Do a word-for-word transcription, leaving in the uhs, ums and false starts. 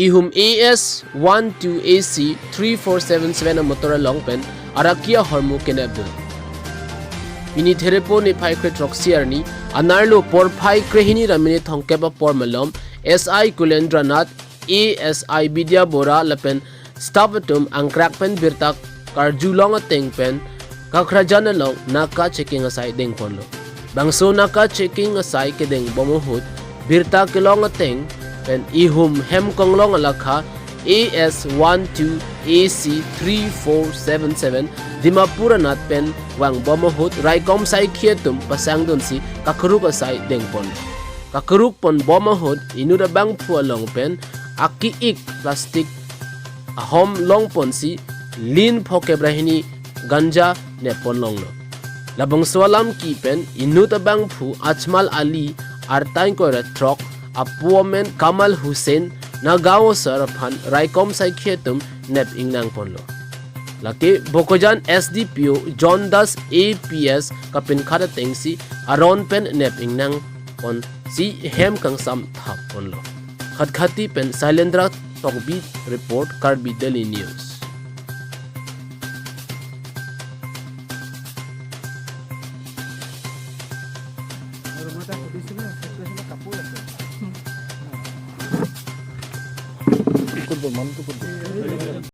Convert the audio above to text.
Ihum A S one two A C three four seven seven amotor along pen araki ahormu kenepdun. Pini Therepo niphai kre throksi arni anerlo porphai krehini ra minit thomkep apor malom S I Kulendra Nath, A S I Bidya Bora lapen staff atum angkrak pen birta karjulong ateng pen Kakrajan along naka checking asai dengponlo. Bangso naka checking asai kedeng bom ahut birta kelong ateng pen ihum hem konglong alakha A S one two A C three four seven seven Dimapur anat pen vangbom ahut raikom saikhi atum pasangdunsi kakruk asai dengpon. Kakruk ponbom ahut inut abangphu along pen aki-ik plastic ahom longponsi lin phokep ra hini ganja neppon longlo. Labangso alam ke pen inut abangphu Ajmal Ali, arta ingkoi ra throk, apo amen Kamal Hussain, Nagaon asar aphan raikom saikhi atum nep ingnangponlo. Lake Bokajan S D P O John Das A P S kapinkhat atengsi aron pen nep ingnangponsi hem kangsam thapponlo. Khatkhati pen Sailendra Tokbi report, Karbi Daily News.